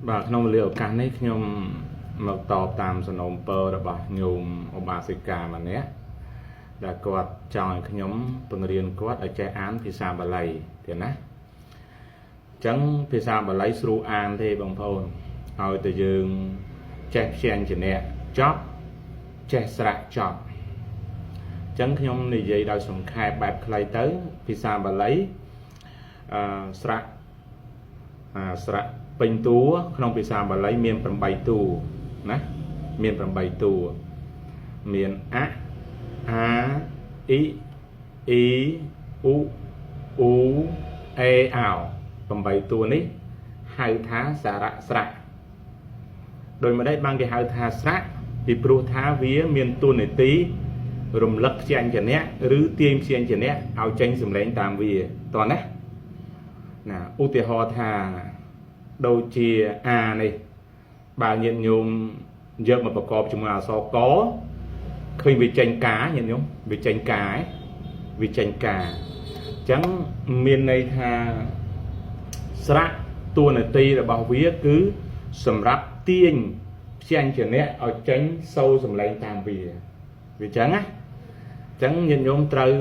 បាទក្នុងវេលាឱកាសនេះខ្ញុំមកតបតាមសំណូមពររបស់ញោមឧបាសិកាម្នាក់ដែលគាត់ចង់ឲ្យខ្ញុំបង្រៀនគាត់ឲ្យចេះអានភាសាបាលីទេណាអញ្ចឹងភាសាបាលីស្រួលអានទេបងប្អូនឲ្យតែយើងចេះព្យញ្ជនៈចប់ចេះស្រៈចប់អញ្ចឹងខ្ញុំនិយាយដោយសង្ខេបបែបខ្លីទៅភាសាបាលីអឺស្រៈអាស្រៈពេញតួក្នុងភាសាបាលីមាន8តួណាមាន8តួមានអអាអ៊ីអ៊ីអ៊ូអ៊ូអេអោ8តួនេះហៅថាសារៈស្រៈដោយម្ដេចបានគេហៅថាស្រៈពីព្រោះថាវាមានតួនាទីរំលឹកព្យញ្ជនៈឬទាញព្យញ្ជនៈឲ្យចេញសម្លេងតាមវាតោះណាណាឧទាហរណ៍ថាដូចជាអានេះបើញាតិញោមយកមកប្រកបជាមួយអក្សរកឃើញវាចេញកាញាតិញោមវាចេញកាឯងវាចេញកាអញ្ចឹងមានន័យថាស្រៈតួនាទីរបស់វាគឺសម្រាប់ទាញព្យញ្ជនៈឲ្យចេញសូរសម្លេងតាមវាវាអញ្ចឹងណាអញ្ចឹងញាតិញោមត្រូវ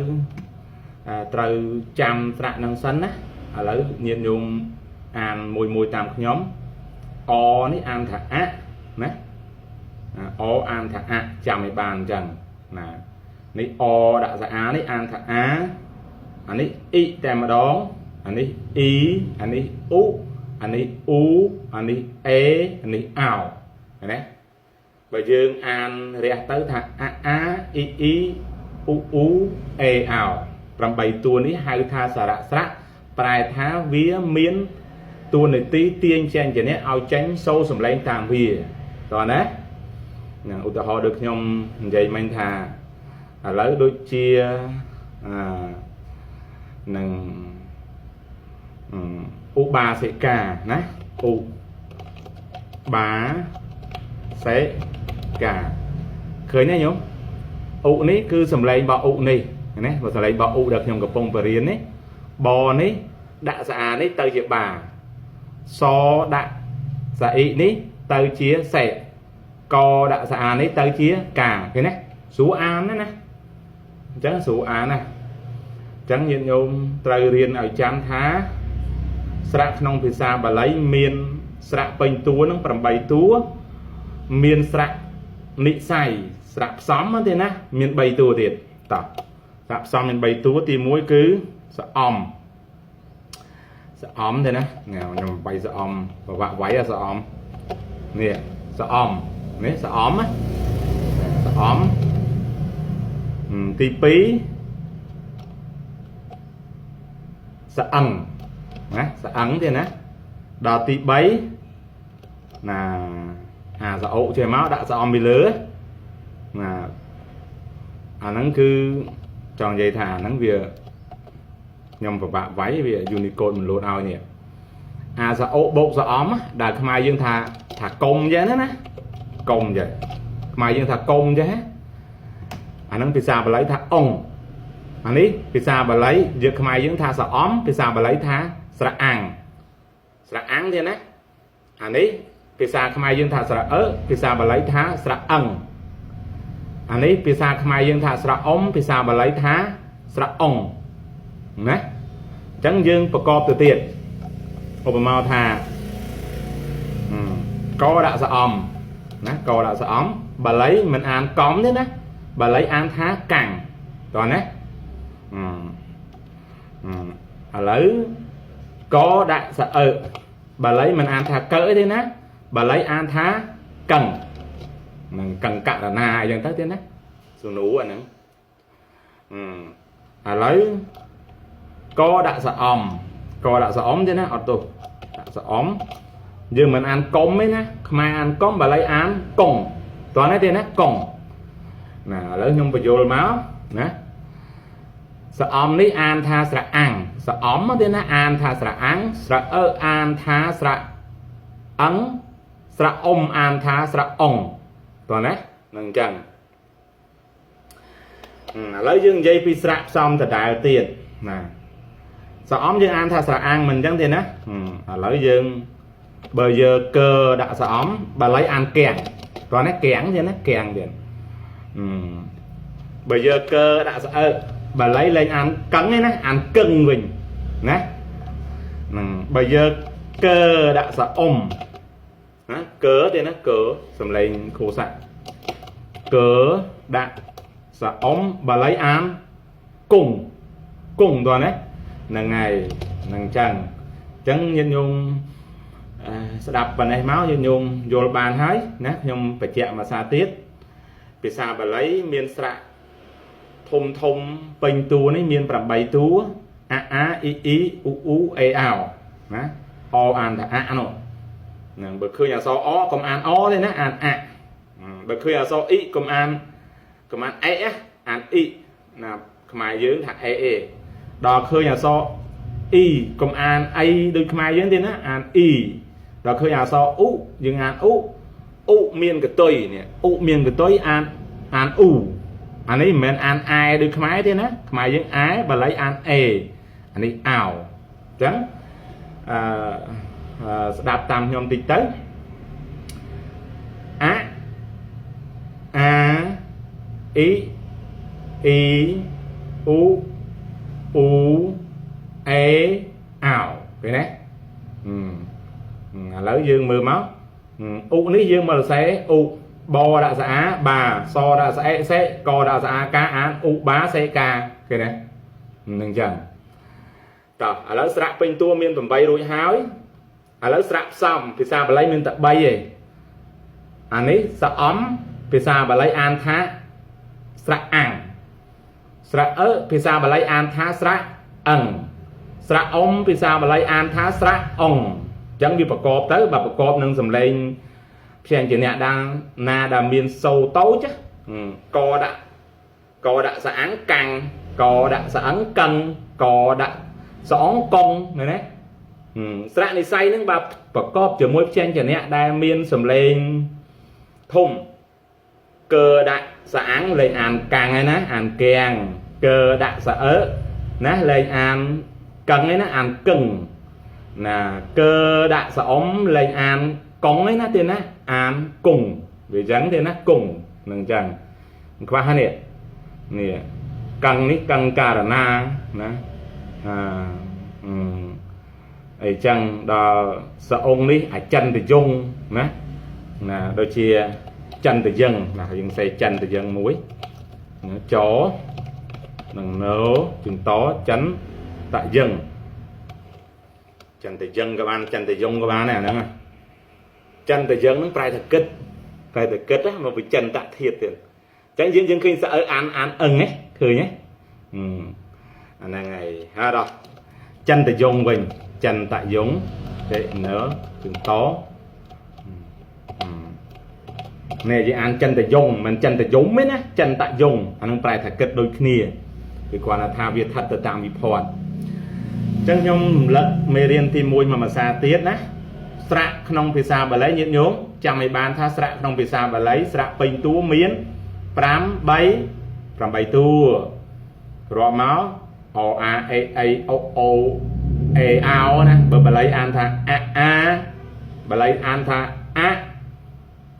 ត្រូវចាំស្រៈនឹងសិនណាឥឡូវញាតិញោមអានមួយមួយតាមខ្ញុំអនេះអានថាអណាអអានថាអចាំឲ្យបានអញ្ចឹងណានេះអដាក់សអានេះអានថាអាអានេះអ៊ីតែម្ដងអានេះអ៊ីអានេះអ៊ូអានេះអ៊ូអានេះអេអានេះអោឃើញទេបើយើងអានរះទៅថាអាអាអ៊ីអ៊ីអ៊ូអ៊ូអេអោ8តួនេះហៅថាសារៈស្រៈប្រែថាវាមានតួនាទីទាញព្យញ្ជនៈឲ្យចេញសូរសម្លេងតាមវាតោះណាណាឧទាហរណ៍ដូចខ្ញុំនិយាយមិញថាឥឡូវដូចជាអឺនឹងឧបាសិកាណាឧបាសិកាឃើញទេញោមឧនេះគឺសម្លេងរបស់ឧនេះណាបើសម្លេងរបស់ឧដែលខ្ញុំកំពុងបរៀននេះបនេះដាក់ស្អានេះទៅជាបាសដាក់សាអ៊ីនេះទៅជាសេកដាក់ស្អានេះទៅជាកាឃើញទេស្រួលអានណាណាអញ្ចឹងស្រួលអានណាអញ្ចឹងញាតិញោមត្រូវរៀនឲ្យចាំថាស្រៈក្នុងភាសាបាលីមានស្រៈពេញតួនឹង8តួមានស្រៈនិស័យស្រៈផ្សំទេណាមាន3តួទៀតតោះស្រៈផ្សំមាន3តួទី1គឺសអំសអំទេណាខ្ញុំបាយសអំប្រវាក់វាយសអំនេះសអំនេះសអំណាសអំទី2ស្អឹងណាស្អឹងទេណាដល់ទី3ណាអាសអុចេះមកដាក់សអំពីលើណាអាហ្នឹងគឺចង់និយាយថាអាហ្នឹងវាខ្ញុំពិបាកវាយវា Unicode មិនលោតឲ្យនេះអាសអុបូកសអំដែលខ្មែរយើងថាថាកុំចឹងណាណាកុំចឹងខ្មែរយើងថាកុំចឹងអាហ្នឹងភាសាបាលីថាអងអានេះភាសាបាលីយើងខ្មែរយើងថាសអំភាសាបាលីថាស្រៈអាំងស្រៈអាំងទេណាអានេះភាសាខ្មែរយើងថាស្រៈអឺភាសាបាលីថាស្រៈអឹងអានេះភាសាខ្មែរយើងថាស្រៈអ៊ំភាសាបាលីថាស្រៈអងណាអញ្ចឹងយើងប្រកបទៅទៀតឧបមាថាកដាក់សអំណាកដាក់សអំបាលីមិនអានកំទេណាបាលីអានថាកាំងតោះណាអឺឥឡូវកដាក់សអើបាលីមិនអានថាកើទេណាបាលីអានថាកឹងនឹងកឹងករណាអញ្ចឹងទៅទៀតណាសុនូអាហ្នឹងអឺឥឡូវកដាក់សអំកដាក់សអំទេណាអត់ទោសដាក់សអំយើងមិនអានកុំទេណាខ្មែរអានកុំបាលីអានកុងតោះណាទេណាកុងណាឥឡូវខ្ញុំបញ្យល់មកណាសអំនេះអានថាស្រៈអាំងសអំទេណាអានថាស្រៈអាំងស្រៈអឺអានថាស្រៈអឹងស្រៈអ៊ំអានថាស្រៈអងតោះណានឹងអញ្ចឹងឥឡូវយើងនិយាយពីស្រៈផ្សំដដែលទៀតណាសអំយើងអានថាស្រៈអាំងមិនអញ្ចឹងទេណាឥឡូវយើង បើយកកើដាក់សអមបាលីអានកាំងតោះណាកាំងទៀតណាកាំងទៀតអឺបើយកកើដាក់ស្អើបាលីលែងអានកឹងឯណាអានកឹងវិញណាហ្នឹងបើយកកើដាក់សអុំណាកើទេណាកើសំឡេងខូសៈកើដាក់សអុំបាលីអានគង់គង់តោះណាហ្នឹងហើយហ្នឹងចឹងចឹងញាតិញោមស្ដាប់ប៉ុណ្ណេះមកញាតិញោមយល់បានហើយណាខ្ញុំបញ្ជាក់មួយសារទៀតភាសាបាលីមានស្រៈធំធំពេញតួនេះមាន8តួអអាអ៊ីអ៊ីអ៊ូអ៊ូអេអោណាអអានថាអនោះហ្នឹងបើឃើញអក្សរអកុំអានអទេណាអានអបើឃើញអក្សរអ៊ីកុំអានកុំអានអេអានអ៊ីណាខ្មែរយើងថាអេអេដល់ឃើញអក្សរអ៊ីកុំអានអីដូចខ្មែរយើងទេណាអានអ៊ីដល់ឃើញអក្សរអ៊ុយើងអានអ៊ុអ៊ុមានកតុយនេះអ៊ុមានកតុយអានអានអ៊ូអានេះមិនមែនអានអែដូចខ្មែរទេណាខ្មែរយើងអែបាលីអានអេអានេះអោអញ្ចឹងអឺស្ដាប់តាមខ្ញុំតិចទៅអាអាអ៊ីអ៊ីអ៊ូអ៊ូអេអោឃើញទេឥឡូវយើងមើលមកអ៊ុនេះយើងមកសរសេរអ៊ុបដាក់ស្អាបាសដាក់ស្អេសេកដាក់ស្អាកាអានអ៊ុបាសេកាឃើញទេនឹងចឹងតោះឥឡូវស្រៈពេញតួមាន8រួចហើយឥឡូវស្រៈផ្សំភាសាបាលីមានតែ3ឯងអានេះសអំភាសាបាលីអានថាស្រៈអាំងស្រៈអឺភាសាបាលីអានថាស្រៈអឹងស្រៈអុំភាសាបាលីអានថាស្រៈអងអញ្ចឹងវាប្រកបទៅបើប្រកបនឹងសំឡេងព្យញ្ជនៈដាណាដែលមានសូតូចកដាក់កដាក់ស្អាំងកាំងកដាក់ស្អឹងកឹងកដាក់ស្អងកងឃើញទេស្រៈនិស័យនឹងបើប្រកបជាមួយព្យញ្ជនៈដែលមានសំឡេងធំកើដាក់ស្អាំងលេងអានកាំងហើយណាអានកាំងកើដាក់ស្អើណាលេងអានកឹងឯណាអានកឹងណាកើដាក់ស្អុំលេងអានកងឯណាទៀតណាអានគង់វាអញ្ចឹងទេណាគង់នឹងអញ្ចឹងខ្វះនេះនេះកឹងនេះកឹងការណាណាអាអីចឹងដល់សអងនេះអចិន្តយងណាណាដូចជាចន្ទយឹងណាយើងសេចន្ទយឹងមួយចនឹងណូជាងតចន្ទយឹងចន្ទយឹងក៏បានចន្ទយងក៏បានដែរអាហ្នឹងចន្ទយឹងហ្នឹងប្រែថាគិតប្រែថាគិតណាមកពីចន្ទធាតទៀតអញ្ចឹងយើងឃើញស្អើអានអានអឹងហ៎ឃើញហ៎អាហ្នឹងហើយហើយដល់ចន្ទយងវិញចន្ទយងទេណើជាងតនេះយើងអានចន្ទយងមិនចន្ទយមទេណាចន្ទយងអានឹងប្រែថាគិតដូចគ្នាគឺគ្រាន់តែថាវាស្ថិតទៅតាមវិភ័ព្វអញ្ចឹងខ្ញុំរំលឹកមេរៀនទី1មួយភាសាទៀតណាស្រៈក្នុងភាសាបាលីញាតិញោមចាំឲ្យបានថាស្រៈក្នុងភាសាបាលីស្រៈពេញតួមាន5 3 8តួរាប់មកអអាអេអីអូអូអេអោណាបើបាលីអានថាអអាបាលីអានថាអ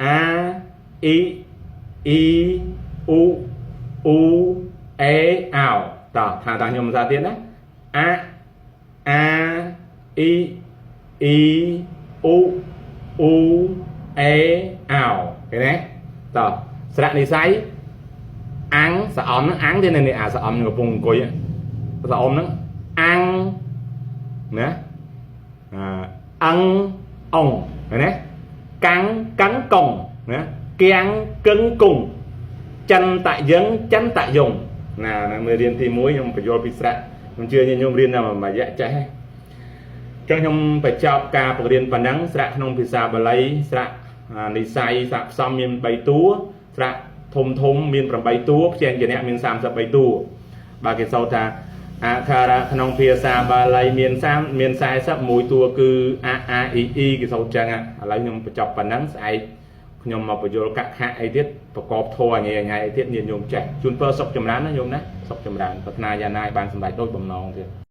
អាអ៊ីអ៊ីអ៊ូអ៊ូអេអោតោះថាតាខ្ញុំភាសាទៀតណាអអាអ៊ីអ៊ីអ៊ូអ៊ូអេអោឃើញទេតោះស្រៈនិស័យអាំងសអមហ្នឹងអាំងទេនេះអាសអមកំពុងអង្គុយសអមហ្នឹងអាំងណាអឹងអងឃើញទេកាំងកឹងកងណាគៀងកឹងគង់ចន្ទយឹងចន្ទយងណាមេរៀនទី1ខ្ញុំបញ្យល់ពីស្រៈខ្ញុំជឿញាតិញោមរៀនតែមួយរយៈចេះហ្នឹងចឹងខ្ញុំបញ្ចប់ការបង្រៀនប៉ុណ្ណឹងស្រៈក្នុងភាសាបាលីស្រៈនិស័យស្រៈផ្សំមាន3តួស្រៈធំធំមាន8តួព្យញ្ជនៈមាន33តួបាទគេសូត្រថាអក្ខរៈក្នុងភាសាបាលីមាន30មាន41តួគឺអអាអ៊ីអ៊ីគេសូត្រចឹងឥឡូវខ្ញុំបញ្ចប់ប៉ុណ្ណឹងស្អែកខ្ញុំមកបញ្យល់កខៈអីទៀតប្រកបធម៌ញ៉ៃញ៉ៃអីទៀតញាតិញោមចេះជូនពរសុខចម្រើនណាញោមណាសុខចម្រើនប្រាថ្នាយ៉ាងណាឲ្យបានសម្រេចដូចបំណងទៀត។